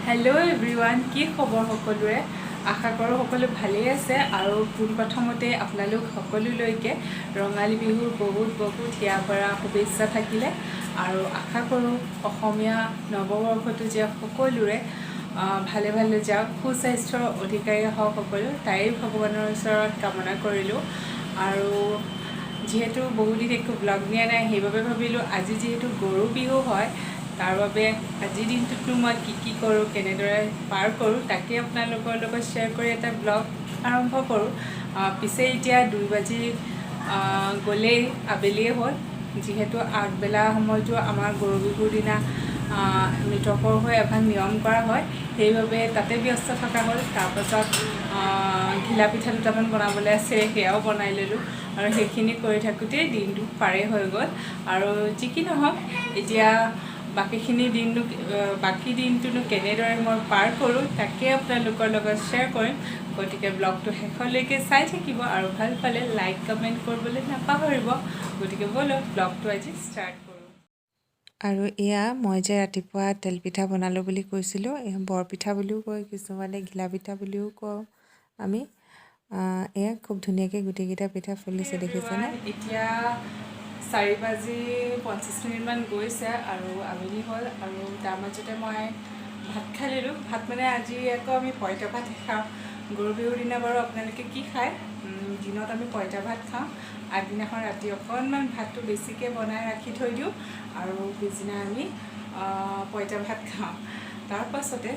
Hello' everyone, কি খবৰ সকলোৰে? আশা কৰোঁ সকলো ভালেই আছে। আৰু পোনপ্ৰথমতে আপোনালোক সকলোলৈকে ৰঙালী বিহুৰ বহুত বহুত হিয়া ভৰা শুভেচ্ছা থাকিলে। আৰু আশা কৰোঁ অসমীয়া নৱবৰ্ষটো যে সকলোৰে ভালে ভালে যাওক, সুস্বাস্থ্যৰ অধিকাৰী হওক সকলো, তাৰেই ভগৱানৰ ওচৰত কামনা কৰিলোঁ। আৰু যিহেতু বহুদিন একো ব্লগ দিয়া নাই, সেইবাবে ভাবিলোঁ আজি যিহেতু গৰু বিহু হয়, তাৰ বাবে আজিৰ দিনটোতনো মই কি কি কৰোঁ, কেনেদৰে পাৰ কৰোঁ, তাকে আপোনালোকৰ লগত শ্বেয়াৰ কৰি এটা ব্লগ আৰম্ভ কৰোঁ। পিছে এতিয়া 2 বাজি গ'লেই, আবেলিয়ে হ'ল। যিহেতু আগবেলা সময়টো আমাৰ গৰু বিহুৰ দিনা মৃতকৰ হৈ এভাগ নিয়ম কৰা হয়, সেইবাবে তাতে ব্যস্ত থকা হ'ল। তাৰপাছত ঘিলা পিঠা দুটামান বনাবলৈ আছিলে, সেয়াও বনাই ল'লোঁ। আৰু সেইখিনি কৰি থাকোঁতেই দিনটো পাৰেই হৈ গ'ল। আৰু যি কি নহওক, এতিয়া বাকীখিনি দিননো, বাকী দিনটোনো কেনেদৰে মই পাৰ কৰোঁ, তাকে আপোনালোকৰ লগত শ্বেয়াৰ কৰিম। গতিকে ব্লগটো শেষলৈকে চাই থাকিব আৰু ভাল পালে লাইক, কমেণ্ট কৰিবলৈ নাপাহৰিব। গতিকে ব'লক, ব্লগটো আজি ষ্টাৰ্ট কৰোঁ। আৰু এয়া মই যে ৰাতিপুৱা তেলপিঠা বনালোঁ বুলি কৈছিলোঁ, এয়া বৰপিঠা বুলিও কয় কিছুমানে, ঘিলা পিঠা বুলিও কওঁ আমি। এয়া খুব ধুনীয়াকৈ গোটেইকেইটা পিঠা ফুলিছে, দেখিছেনে? এতিয়া 4 বাজি 25 মিনিটমান গৈছে আৰু আবেলি হ'ল। আৰু তাৰ মাজতে মই ভাত খাই ল'লোঁ। ভাত মানে আজি আকৌ আমি পঁইতা ভাত খাওঁ। গৰু বিহুৰ দিনা বাৰু আপোনালোকে কি খায়? দিনত আমি পঁইতা ভাত খাওঁ। আগদিনাখন ৰাতি অকণমান ভাতটো বেছিকৈ বনাই ৰাখি থৈ দিওঁ আৰু পিছদিনা আমি পঁইতা ভাত খাওঁ। তাৰপাছতে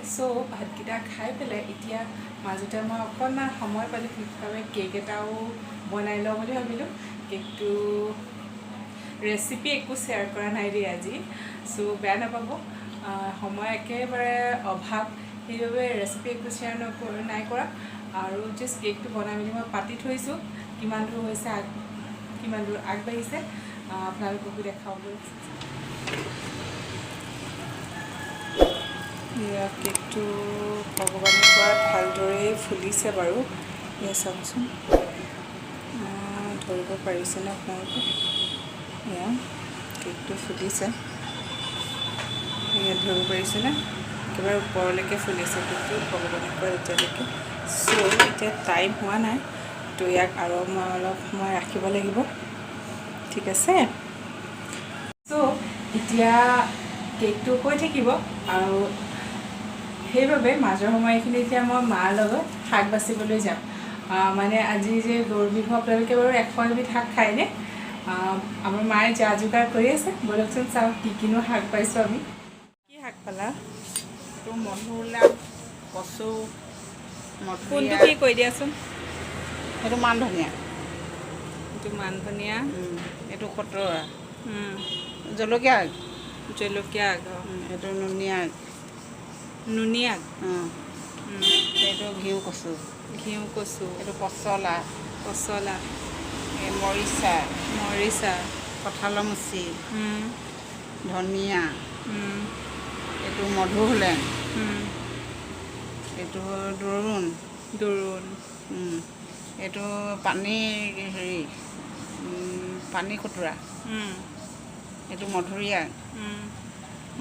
ভাতকেইটা খাই পেলাই এতিয়া মাজতে মই অকণমান সময় পালোঁ, সেইবাবে কেক এটাও বনাই লওঁ বুলি ভাবিলোঁ। কেকটো ৰেচিপি একো শ্বেয়াৰ কৰা নাই দেই আজি, চ' বেয়া নাপাব। সময় একেবাৰে অভাৱ, সেইবাবে ৰেচিপি একো শ্বেয়াৰ নাই কৰা। আৰু জাষ্ট কেকটো বনাই মেলি মই পাতি থৈছোঁ। কিমান দূৰ হৈছে, কিমান দূৰ আগবাঢ়িছে, আপোনালোককো দেখাবলৈ। এয়া কেকটো ভগৱানে কৰাত ভালদৰেই ফুলিছে বাৰু। এয়া চাওকচোন, ধৰিব পাৰিছেনে আপোনালোকে? এয়া কেকটো ফুলিছে। এয়া ধৰিব পাৰিছেনে? একেবাৰে ওপৰলৈকে ফুলিছে কেকটো ভগৱানে কৰাত এতিয়ালৈকে। চ' এতিয়া টাইম হোৱা নাই, তো ইয়াক আৰু মই অলপ সময় ৰাখিব লাগিব। ঠিক আছে, চ' এতিয়া কেকটো হৈ থাকিব আৰু সেইবাবে মাজৰ সময়খিনি এতিয়া মই মাৰ লগত শাক বাচিবলৈ যাম। মানে আজি যে গৰু বিহু, আপোনালোকে বাৰু 101বিধ শাক খায়নে? আমাৰ মায়ে যা যোগাৰ কৰি আছে। ব'লকচোন চাওঁ কি কিনো শাক পাইছোঁ আমি। কি শাক পালা? এইটো মধুসোলেং, কচু, কোনটো? মধুৰিয়া। কি কৈ দিয়াচোন। সেইটো মান ধনিয়া। এইটো মান ধনিয়া। এইটো খতৰা, জলকীয়া আগ। জলকীয়া আগ, অঁ। এইটো নুনিয়া আগ। নুনী আগ। অঁ। এইটো ঘিউ কচু। ঘিউ কচু। এইটো পচলা। পচলা। এই মৰিচা। মৰিচা। কঁঠালৰ মুচি, ধনিয়া। এইটো মধুসোলেং। এইটো দোৰোণ। দোৰোণ। এইটো পানী হেৰি পানী খুতুৰা। এইটো মধুৰিয়া,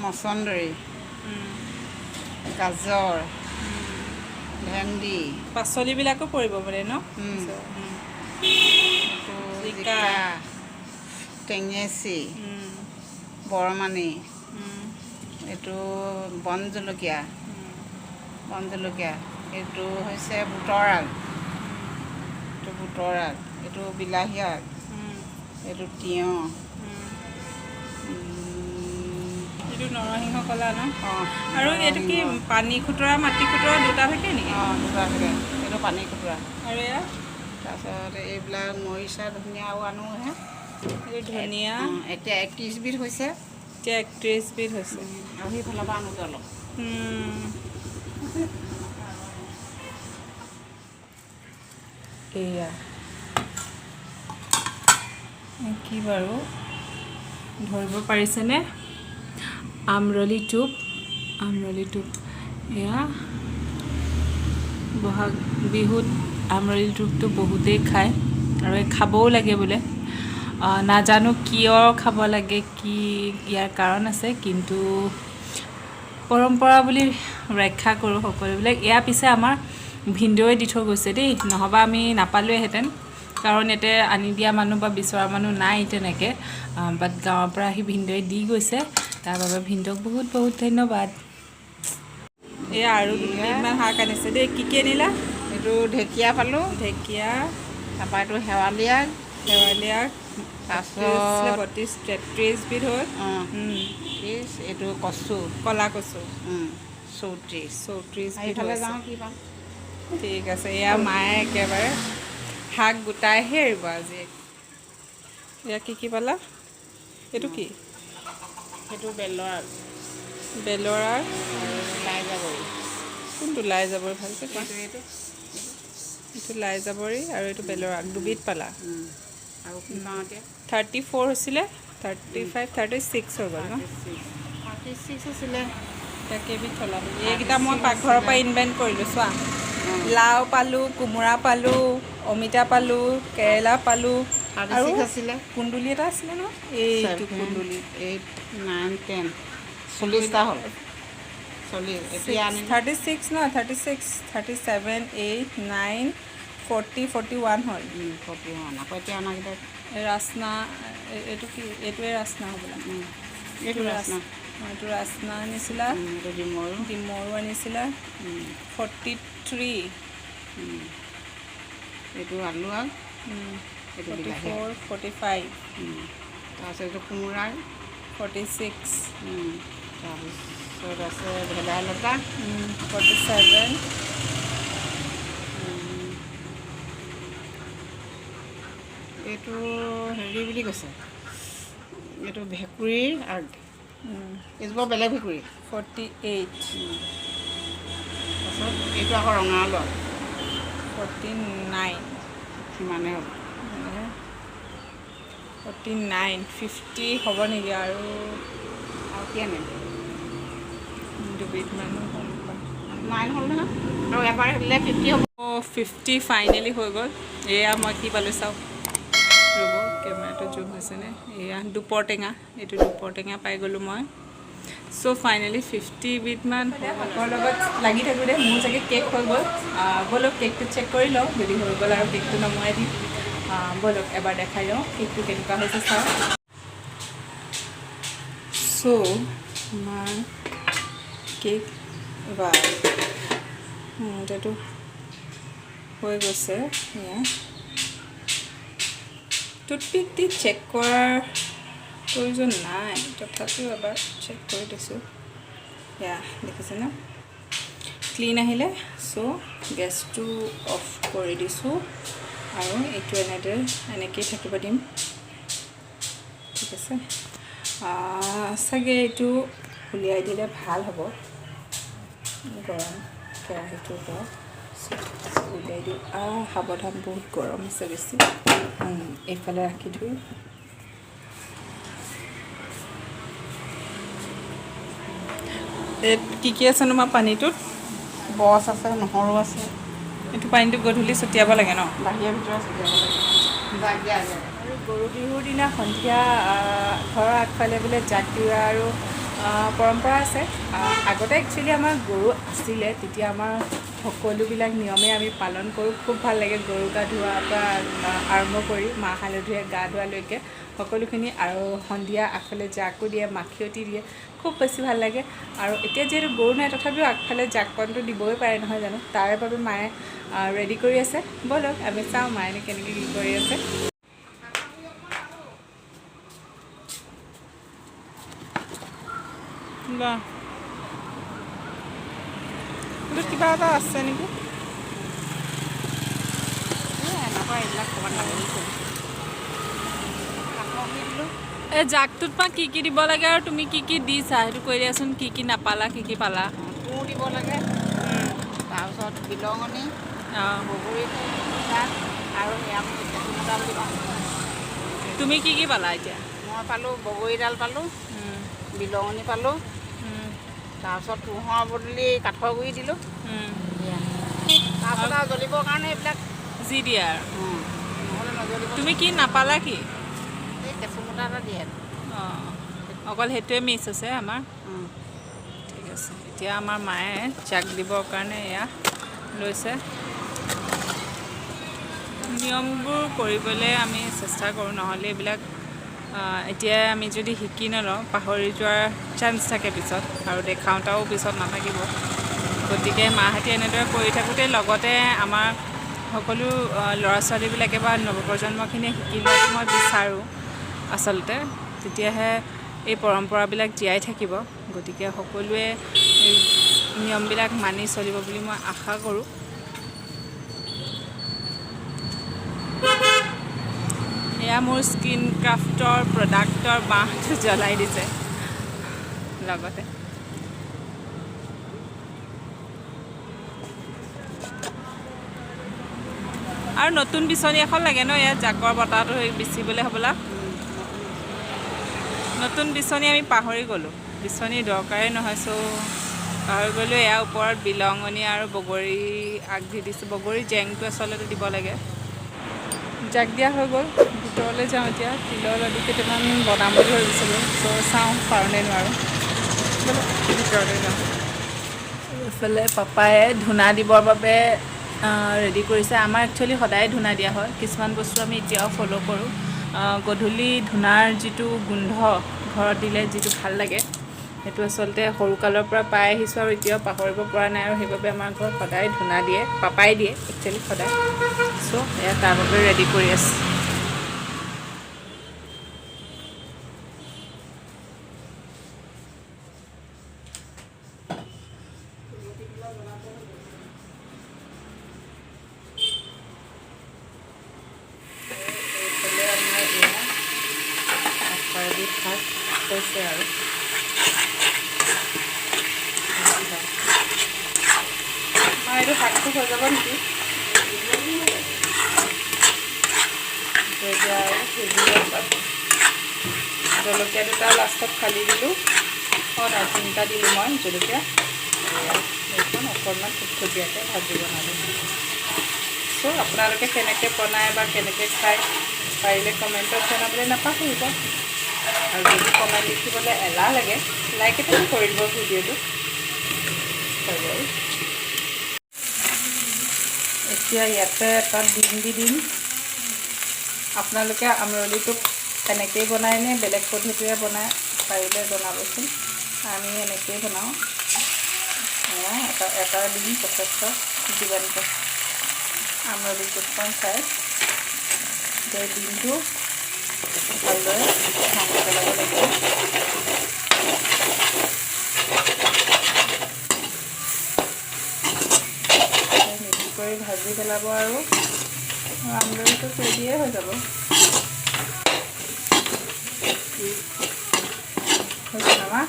মচন্দৰী, গাজৰ, ভেন্দি। পাচলিবিলাকো পৰিব মানে ন? উম। এইটো জিকা। জিকা, টেঙেচি, বৰমানি। এইটো বন জলকীয়া, বন জলকীয়া। এইটো হৈছে বুটৰ আগ, এইটো বুটৰ আগ। এইটো বিলাহী আগ। এইটো তিয়ঁহ। এইটো নৰসিংহ কলা ন? অঁ। আৰু এইটো কি? পানী খুতৰা, মাটি খুতৰা দুটা থাকে নেকি? অঁ, দুটা থাকে। এইটো পানী খুতুৰা। আৰু এয়া? তাৰপিছত এইবিলাক মৰিচা, ধনিয়া আৰু আনোহে। এইটো ধনিয়া। অঁ, এতিয়া 31বিধ হৈছে। এতিয়া 31বিধ হৈছে। আৰু সেইফালৰ পৰা আনোগৈ অলপ। এয়া এই কি বাৰু, ধৰিব পাৰিছেনে? আমৰলি টোপ, আমৰলি টোপ। এয়া বহাগ বিহুত আমৰলি টোপটো বহুতেই খায় আৰু এই খাবও লাগে বোলে। নাজানো কিয় খাব লাগে, কি ইয়াৰ কাৰণ আছে, কিন্তু পৰম্পৰা বুলি ৰক্ষা কৰোঁ সকলোবিলাক। এয়া পিছে আমাৰ ভিনদেউৱে দি থৈ গৈছে দেই, নহ'বা আমি নাপালোৱেহেঁতেন, কাৰণ ইয়াতে আনি দিয়া মানুহ বা বিচৰা মানুহ নাই তেনেকৈ। বাট গাঁৱৰ পৰা আহি ভিনদেউৱে দি গৈছে, তাৰ বাবে ভিনদেউক বহুত বহুত ধন্যবাদ। এয়া আৰু দুবিধমান শাক আনিছে দেই। কি কি আনিলা? এইটো ঢেকীয়া পালোঁ। ঢেকীয়া। তাৰপৰা এইটো শেৱালি আগ। শেৱালি আগ। তাৰপিছত 32, 33 বিধ হ'ল। অঁ, 30। এইটো কচু। ক'লা কচু। 34। 34 বিধ এইফালে হৈছে। যাওঁ, কি পাম। ঠিক আছে। এয়া মায়ে একেবাৰে শাক গোটাইহে এৰিব আজি। এয়া কি কি পালা? এইটো কি? সেইটো বেলৰ আগ। বেলৰ আগ। আৰু লাই জাবৰি। কোনটো লাই জাবৰি? ভালকৈ কোৱা। এইটো, এইটো। এইটো লাই জাবৰি আৰু এইটো বেলৰ আগ, দুবিধ পালা। আৰু কি পাওঁ এতিয়া? 34 হৈছিলে, 35, 36 হৈ গ'ল ন? 36 আছিলে। এতিয়া কেইবিধ থলা? এইকেইটা মই পাকঘৰৰ পৰা ইনভেণ্ট কৰিলোঁ, চোৱা। লাও পালোঁ, কোমোৰা পালোঁ, অমিতা পালোঁ, কেৰেলা পালোঁ। থাৰ্টি আৰু ছিক্স আছিলে। কুন্দুলি এটা আছিলে ন, এইটো কুন্দুলি। 8, 9, 10, 40টা হ'ল। 40 এতিয়া আনিলোঁ। 36 ন, 36, 37, 8, 9, 40, 41 হ'ল। 41। আকৌ এতিয়া অনাকেইটা? ৰাচনা। এইটো কি? এইটোৱে ৰাচনা হ'বলা। এইটো ৰাচনা। অঁ, এইটো ৰাচনা আনিছিলা। এইটো ডিমৰু। ডিমৰু আনিছিলা। 43। এইটো আলু আগ। এইটো ফৰ্টি বিলাহী আগ। 4, 45। তাৰপিছত এইটো কোমোৰা আগ। 46। তাৰপিছত আছে ভেদাইলতা। 47। এইটো হেৰি বুলি কৈছে, এইটো ভেকুৰীৰ আগ। এইজোপা বেলেগ ভেকুৰী। 48। তাৰপিছত এইটো আকৌ ৰঙা আলু আগ। 49। সিমানেই হ'ব। 49, 50 হ'ব নেকি আৰু? আৰু কি আনিম? দুবিধ মানুহ। 9 হ'ল নহয়, আৰু এবাৰ হ'লে 50 হ'ব। অঁ, 50 ফাইনেলি হৈ গ'ল। এয়া মই কি পালোঁ চাওক, ৰ'ব, কেমেৰাটো জুম হৈছেনে? এয়া দুপৰ টেঙা, এইটো দুপৰ টেঙা পাই গ'লোঁ মই। চ' ফাইনেলি 50 বিধমান শাকৰ লগত লাগি থাকোঁ দে, মোৰ চাগে কেক হৈ গ'ল। ব'লক, কেকটো চেক কৰি লওঁ। যদি হৈ গ'ল আৰু কেকটো নমুৱাই দিম। ব'লক, এবাৰ দেখাই লওঁ কেকটো কেনেকুৱা হৈছে, চাওঁ। চ' আমাৰ কেক বা এতিয়াতো হৈ গৈছে। এয়া টুথপিক দি চেক কৰাৰ প্ৰয়োজন নাই, তথাপিও এবাৰ চেক কৰি দিছোঁ। এয়া দেখিছে ন, ক্লিন আহিলে। চ' গেছটো অফ কৰি দিছোঁ আৰু এইটো এনেদৰে এনেকেই থাকিব দিম। ঠিক আছে। চাগে এইটো উলিয়াই দিলে ভাল হ'ব গৰম কেৰাহীটোৰ পৰা। উলিয়াই দিওঁ। সাৱধান, বহুত গৰম হৈছে বেছি। এইফালে ৰাখি থৈ। এই কি কি আছে তোমাৰ পানীটোত? বছ আছে, নহৰু আছে। এইটো পানীটো গধূলি ছটিয়াব লাগে ন? বাহিৰৰ ভিতৰত ছটিয়াব লাগে। আৰু গৰু বিহুৰ দিনা সন্ধিয়া ঘৰৰ আগফালে বোলে জাক দিয়া আৰু পৰম্পৰা আছে। আগতে একচুৱেলি আমাৰ গৰু আছিলে, তেতিয়া আমাৰ সকলোবিলাক নিয়মেই আমি পালন কৰোঁ। খুব ভাল লাগে, গৰু গা ধোৱাৰ পৰা আৰম্ভ কৰি মাহ হালধিৰে গা ধোৱালৈকে সকলোখিনি। আৰু সন্ধিয়া আগফালে জাকো দিয়ে, মাখিয়তী দিয়ে, খুব বেছি ভাল লাগে। আৰু এতিয়া যিহেতু গৰু নাই, তথাপিও আগফালে জাককণটো দিবই পাৰে নহয় জানো? তাৰ বাবে মায়ে ৰেডি কৰি আছে। ব'লক, আমি চাওঁ মায়ে কেনেকৈ কি কৰি আছে। বাহ, এইটোত কিবা এটা আছে নেকি? এনেকুৱা এইবিলাক ক'ৰবাত লাগি থৈ। এই জাকটোত পা কি কি দিব লাগে আৰু তুমি কি কি দিছা, সেইটো কৈ দিয়াচোন। কি কি নাপালা, কি কি পালা? তুঁহ দিব লাগে, তাৰপিছত বিলঙনি, বগৰী কাঠ আৰু সেয়া কেঁচুমতা বুলি কওঁ। তুমি কি কি পালা এতিয়া? মই পালোঁ বগৰীডাল পালোঁ, বিলঙনি পালোঁ, তাৰপিছত তুঁহৰ বদলি কাঠৰ গুড়ি দিলোঁ। তাৰপিছত আৰু জ্বলিবৰ কাৰণে এইবিলাক যি দিয়ে আৰু। নহ'লে নজ্বলিব। তুমি কি নাপালা কি? এই কেঁচুমতা এটা দিয়ে। অঁ, অকল সেইটোৱে মিছ হৈছে আমাৰ। ঠিক আছে। এতিয়া আমাৰ মায়ে জাক দিবৰ কাৰণে এয়া লৈছে। নিয়মবোৰ কৰিবলৈ আমি চেষ্টা কৰোঁ, নহ'লে এইবিলাক এতিয়াই আমি যদি শিকি নলওঁ পাহৰি যোৱাৰ চান্স থাকে পিছত, আৰু দেখাওঁতাও পিছত নাথাকিব। গতিকে মাহঁতে এনেদৰে কৰি থাকোঁতে লগতে আমাৰ সকলো ল'ৰা ছোৱালীবিলাকে বা নৱপ্ৰজন্মখিনিয়ে শিকি লোৱাটো মই বিচাৰোঁ আচলতে, তেতিয়াহে এই পৰম্পৰাবিলাক জীয়াই থাকিব। গতিকে সকলোৱে এই নিয়মবিলাক মানি চলিব বুলি মই আশা কৰোঁ। এয়া মোৰ স্কিন ক্ৰাফ্টৰ প্ৰডাক্টৰ বাঁহটো জ্বলাই দিছে লগতে। আৰু নতুন বিচনী এখন লাগে ন ইয়াত জাকৰ বতাহটো বিচিবলৈ হ'বলা। নতুন বিচনী আমি পাহৰি গ'লোঁ, বিচনী দৰকাৰেই নহয়, চ' পাহৰি গ'লোঁ। ইয়াৰ ওপৰত বিলঙনি আৰু বগৰী আগ দি দিছোঁ, বগৰী জেংটো আচলতে দিব লাগে। জাক দিয়া হৈ গ'ল, ভিতৰলৈ যাওঁ এতিয়া। তিলৰ লাডু কেইটামান বনাম বুলি ভাবিছিলোঁ, চ' চাওঁ পাৰোঁ নে নোৱাৰোঁ, ভিতৰলৈ যাওঁ। এইফালে পাপায়ে ধূনা দিবৰ বাবে ৰেডি কৰিছে। আমাৰ একচুৱেলি সদায় ধূনা দিয়া হয়, কিছুমান বস্তু আমি এতিয়াও ফ'ল' কৰোঁ। গধূলি ধূনাৰ যিটো গোন্ধ ঘৰত দিলে যিটো ভাল লাগে, সেইটো আচলতে সৰুকালৰ পৰা পাই আহিছোঁ আৰু এতিয়াও পাহৰিব পৰা নাই, আৰু সেইবাবে আমাৰ ঘৰত সদায় ধূনা দিয়ে, পাপাই দিয়ে একচুৱেলি সদায়। চ' এয়া তাৰ বাবে ৰেডি কৰি আছে। এইফালে আমাৰ এয়া এশ শাক হৈছে আৰু এইটো শাকটো হৈ যাব নেকি এতিয়া। আৰু সিজি জলকীয়া দুটা লাষ্টত ফালি দিলোঁ, অঁ নহয় তিনিটা দিলোঁ মই জলকীয়া। এইখন অকণমান থুপথুপীয়াকৈ ভাজি বনালোঁ। চ' আপোনালোকে কেনেকৈ বনায় বা কেনেকৈ খায় পাৰিলে কমেণ্টত জনাবলৈ নাপাহৰিব, আৰু যদি কমেণ্ট লিখিবলৈ এলাহ লাগে লাইক এটাও কৰি দিব ভিডিঅ'টো। হৈ গ'ল। এতিয়া ইয়াতে এটা ডিম দি দিম। আপোনালোকে আমৰলিটোক এনেকৈয়ে বনায় নে বেলেগ পদ্ধতিৰে বনায় পাৰিলে জনাবচোন। আমি এনেকৈয়ে বনাওঁ। এটা এটা ডিম যথেষ্ট যিমানটো আমৰলি টোপখন চাই এতিয়া ডিমটো ভালদৰে ভাঙি পেলাব লাগিব। মিক্স কৰি ভাজি পেলাব আৰু আমৰলিটো ৰেডিয়ে হৈ যাব। হৈছে ন মা?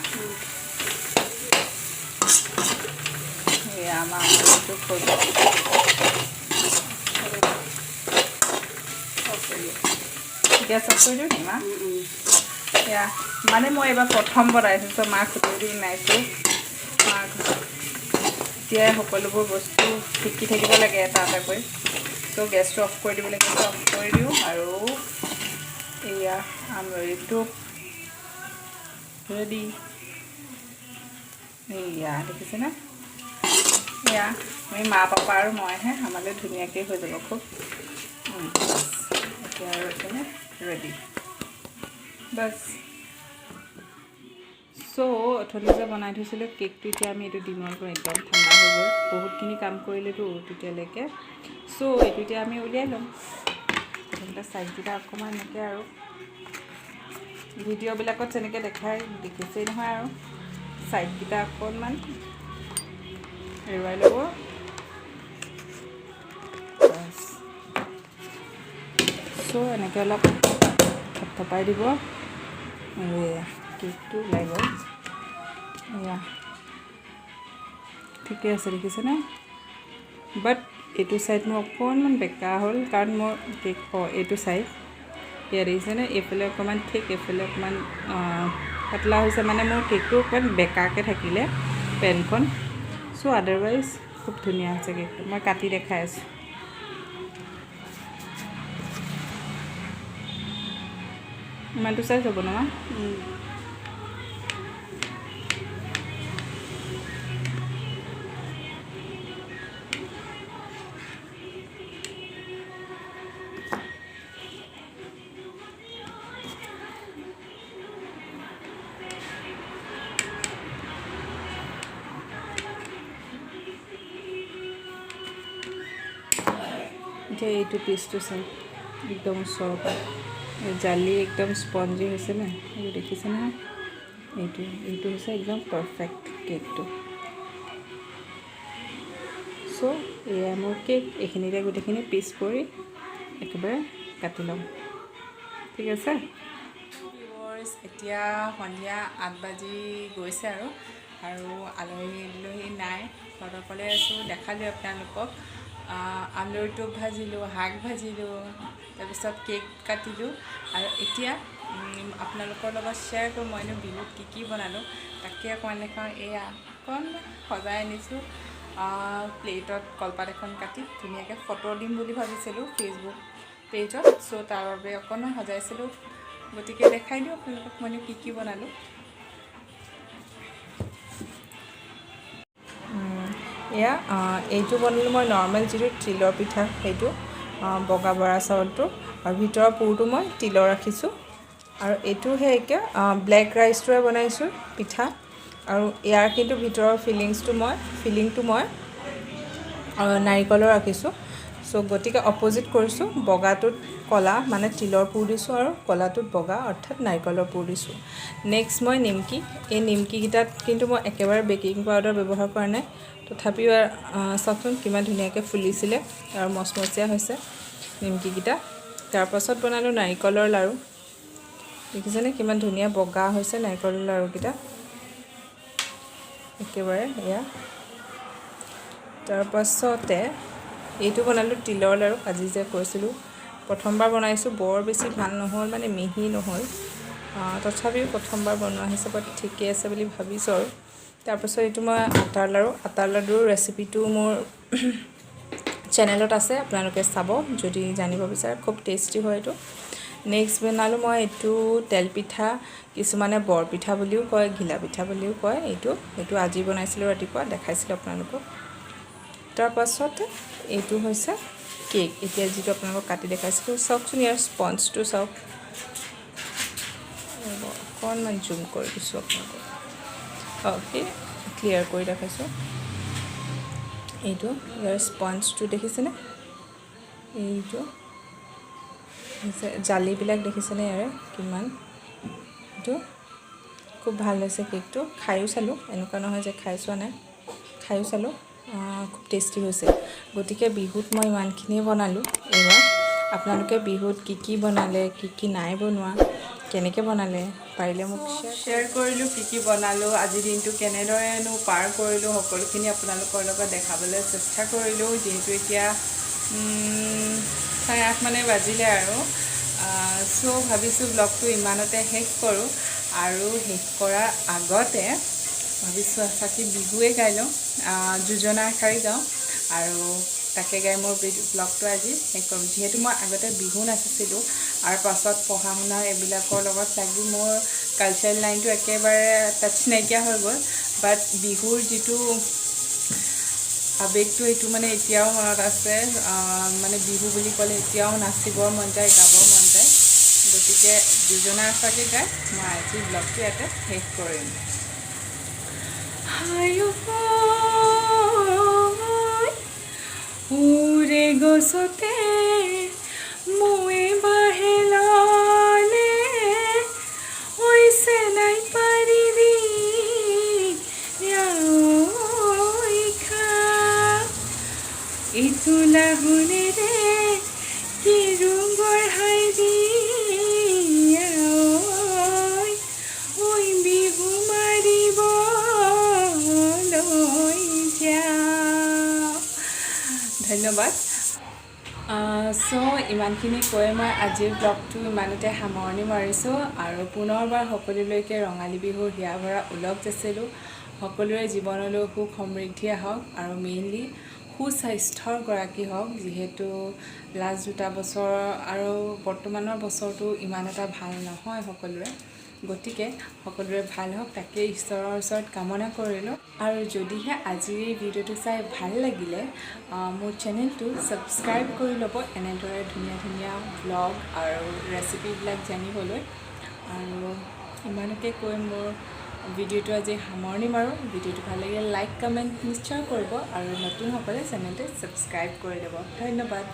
এয়া আমাৰ আমৰলিটো হৈ গ'ল। গেছ অফ কৰি দিওঁ নি মা? এয়া মানে মই এইবাৰ প্ৰথম বনাইছোঁ, চ' মাক সুধি সুধি বনাইছোঁ। মাক এতিয়াই সকলোবোৰ বস্তু শিকি থাকিব লাগে এটা এটাকৈ। চ' গেছটো অফ কৰি দিব লাগে, অফ কৰি দিওঁ। আৰু এয়া আমৰলিটো ৰেডি। এয়া দেখিছেনে? এয়া আমি মা পাপা আৰু মইহে, আমালৈ ধুনীয়াকৈ হৈ যাব খুব। এতিয়া আৰু এইপিনে ৰেডি বাছ। চ' অথনি যে বনাই থৈছিলোঁ কেকটো, এতিয়া আমি এইটো ডিমৰ পৰা একদম ঠাণ্ডা হৈ গ'ল, বহুতখিনি কাম কৰিলেতো তেতিয়ালৈকে। চ' এইটো এতিয়া আমি উলিয়াই ল'ম। প্ৰথমতে চাইজকেইটা অকণমান এনেকৈ, আৰু ভিডিঅ'বিলাকত যেনেকৈ দেখাই দেখিছেই নহয়, আৰু চাইডকেইটা অকণমান এৰুৱাই ল'ব। বাছ। চ' এনেকৈ অলপ থপথপাই দিব আৰু এয়া কেকটো ওলাই গ'ল। এয়া ঠিকে আছে, দেখিছেনে? বাট এইটো ছাইড মোৰ অকণমান বেকা হ'ল, কাৰণ মোৰ কেক এইটো ছাইড এয়া দেখিছেনে, এইফালে অকণমান ঠিক এইফালে অকণমান পাতলা হৈছে, মানে মোৰ কেকটো অকণমান বেকাকৈ থাকিলে পেনখন। চ' আদাৰৱাইজ খুব ধুনীয়া হৈছে কেকটো, মই কাটি দেখাই আছোঁ। ইমানটো চাইজ হ'ব নহয়? এতিয়া এইটো পিচটো চাওক একদম ওচৰৰ পৰা, এই জালি একদম স্পঞ্জি হৈছে নাই, এইটো দেখিছে নহয়? এইটো হৈছে একদম পাৰফেক্ট কেকটো। চ' এয়া মোৰ কেক। এইখিনিতে গোটেইখিনি পিচ কৰি একেবাৰে কাটি ল'ম, ঠিক আছে ভিউৱাৰ্ছ? এতিয়া সন্ধিয়া 8 বাজি গৈছে আৰু আৰু আলহী দুলহী নাই, ঘৰত অকলে আছোঁ। দেখালোঁ আপোনালোকক, আলুৰ টোপ ভাজিলোঁ, শাক ভাজিলোঁ, তাৰপিছত কেক কাটিলোঁ। আৰু এতিয়া আপোনালোকৰ লগত শ্বেয়াৰ কৰোঁ মইনো বিহুত কি কি বনালোঁ, তাকে অকণমান দেখাওঁ। এয়া অকণমান সজাই আনিছোঁ প্লেটত কলপাত এখন কাটি ধুনীয়াকৈ ফটো দিম বুলি ভাবিছিলোঁ ফেচবুক পেজত। চ' তাৰ বাবে অকণমান সজাইছিলোঁ। গতিকে দেখাই দিওঁ আপোনালোকক মইনো কি কি বনালোঁ। এয়া এইটো বনালোঁ মই নৰ্মেল যিটো তিলৰ পিঠা, সেইটো বগা বৰা চাউলটো, আৰু ভিতৰৰ পুৰটো মই তিলৰ ৰাখিছোঁ। আৰু এইটো সেই একে ব্লেক ৰাইচটোৰে বনাইছোঁ পিঠা। আৰু ইয়াৰ কিন্তু ভিতৰৰ ফিলিংটো মই নাৰিকলৰ ৰাখিছোঁ। চ' গতিকে অপজিট কৰিছোঁ, বগাটোত ক'লা মানে তিলৰ পুৰ দিছোঁ আৰু ক'লাটোত বগা অৰ্থাৎ নাৰিকলৰ পুৰ দিছোঁ। নেক্সট মই নিমকি, এই নিমকিকেইটাত কিন্তু মই একেবাৰে বেকিং পাউডাৰ ব্যৱহাৰ কৰা নাই, তথাপিও চাওকচোন কিমান ধুনীয়াকৈ ফুলিছিলে আৰু মচমচীয়া হৈছে নিমকিকেইটা। তাৰপাছত বনালোঁ নাৰিকলৰ লাড়ু, দেখিছেনে কিমান ধুনীয়া বগা হৈছে নাৰিকলৰ লাড়ুকেইটা একেবাৰে এয়া। তাৰপাছতে এইটো বনালোঁ তিলৰ লাড়ু, আজি যে কৈছিলোঁ প্ৰথমবাৰ বনাইছোঁ, বৰ বেছি ভাল নহ'ল, মানে মিহি নহ'ল, তথাপিও প্ৰথমবাৰ বনোৱা হিচাপত ঠিকেই আছে বুলি ভাবিছোঁ আৰু। তাৰপাছত এইটো মই আটাৰ লাড়ু, আটাৰ লাড়ুৰ ৰেচিপিটো মোৰ চেনেলত আছে, আপোনালোকে চাব যদি জানিব বিচাৰে, খুব টেষ্টি হয় এইটো। নেক্সট বনালোঁ মই এইটো তেল পিঠা, কিছুমানে বৰপিঠা বুলিও কয়, ঘিলা পিঠা বুলিও কয়। এইটো আজি বনাইছিলোঁ ৰাতিপুৱা, দেখাইছিলোঁ আপোনালোকক। তাৰপাছতে এইটো হৈছে কেক, এতিয়া যিটো আপোনালোকক কাটি দেখাইছিলোঁ। চাওকচোন ইয়াৰ স্পঞ্জটো চাওক, অকণমান জুম কৰি দিছোঁ আপোনালোকক, অ'কে ক্লিয়াৰ কৰি দেখাইছোঁ। এইটো ইয়াৰ স্পঞ্জটো দেখিছেনে? এইটো জালিবিলাক দেখিছেনে ইয়াৰে কিমান? এইটো খুব ভাল হৈছে কেকটো, খায়ো চালোঁ, এনেকুৱা নহয় যে খাই চোৱা নাই, খায়ো চালোঁ, খুব টেষ্টি হৈছে। গতিকে বিহুত মই ইমানখিনিয়ে বনালোঁ এইবাৰ। আপোনালোকে বিহুত কি কি বনালে, কি কি নাই বনোৱা, কেনেকৈ বনালে, পাৰিলে মোক শ্বেয়াৰ কৰিলোঁ। কি কি বনালোঁ, আজিৰ দিনটো কেনেদৰেনো পাৰ কৰিলোঁ, সকলোখিনি আপোনালোকৰ লগত দেখাবলৈ চেষ্টা কৰিলোঁ। যিহেতু এতিয়া 8:30 মানে বাজিলে আৰু, চ' ভাবিছোঁ ব্লগটো ইমানতে শেষ কৰোঁ। আৰু শেষ কৰাৰ আগতে ভাবিছোঁ চাকি বিহুৱে গাই লওঁ, যোজনা এষাৰি গাওঁ আৰু তাকে গাই মোৰ ব্লগটো আজি শেষ কৰিম। যিহেতু মই আগতে বিহু নাচিছিলোঁ আৰু পাছত পঢ়া শুনা এইবিলাকৰ লগত লাগি মোৰ কালচাৰেল লাইনটো একেবাৰে টাচ নাইকিয়া হৈ গ'ল। বাট বিহুৰ যিটো আৱেগটো, এইটো মানে এতিয়াও মনত আছে। মানে বিহু বুলি ক'লে এতিয়াও নাচিবৰ মন যায়, গাবৰ মন যায়। গতিকে যোজনা এফাকে গাই মই আজি ব্লগটো ইয়াতে শেষ কৰিম। হায় ওৰে গছতে ময়ে বাহে ললে, হৈছে নাই পাৰি দিয়া খা, এইটো লাহুনেৰে কি বঢ়াই দিয়া ঐ বিহু মাৰিব লৈ যাওঁ। ধন্যবাদ। চ' ইমানখিনি কৈ মই আজিৰ ব্লগটো ইমানতে সামৰণি মাৰিছোঁ। আৰু পুনৰবাৰ সকলোলৈকে ৰঙালী বিহুৰ হিয়া ভৰা ওলগ যাচিলোঁ। সকলোৰে জীৱনলৈ সুখ সমৃদ্ধি আহক আৰু মেইনলি সুস্বাস্থ্যৰ গৰাকী হওক। যিহেতু লাষ্ট দুটা বছৰ আৰু বৰ্তমানৰ বছৰটো ইমান এটা ভাল নহয় সকলোৰে, গতিকে সকলোৰে ভাল হওক তাকে ঈশ্বৰৰ ওচৰত কামনা কৰিলোঁ। আৰু যদিহে আজিৰ এই ভিডিঅ'টো চাই ভাল লাগিলে, মোৰ চেনেলটো ছাবস্ক্ৰাইব কৰি ল'ব এনেদৰে ধুনীয়া ধুনীয়া ব্লগ আৰু ৰেচিপিবিলাক জানিবলৈ। আৰু ইমানকে কৈ মোৰ ভিডিঅ'টো আজি সামৰণি মাৰোঁ। ভিডিঅ'টো ভাল লাগিলে লাইক, কমেণ্ট নিশ্চয় কৰিব আৰু নতুনসকলে চেনেলটো ছাবস্ক্ৰাইব কৰি ল'ব। ধন্যবাদ।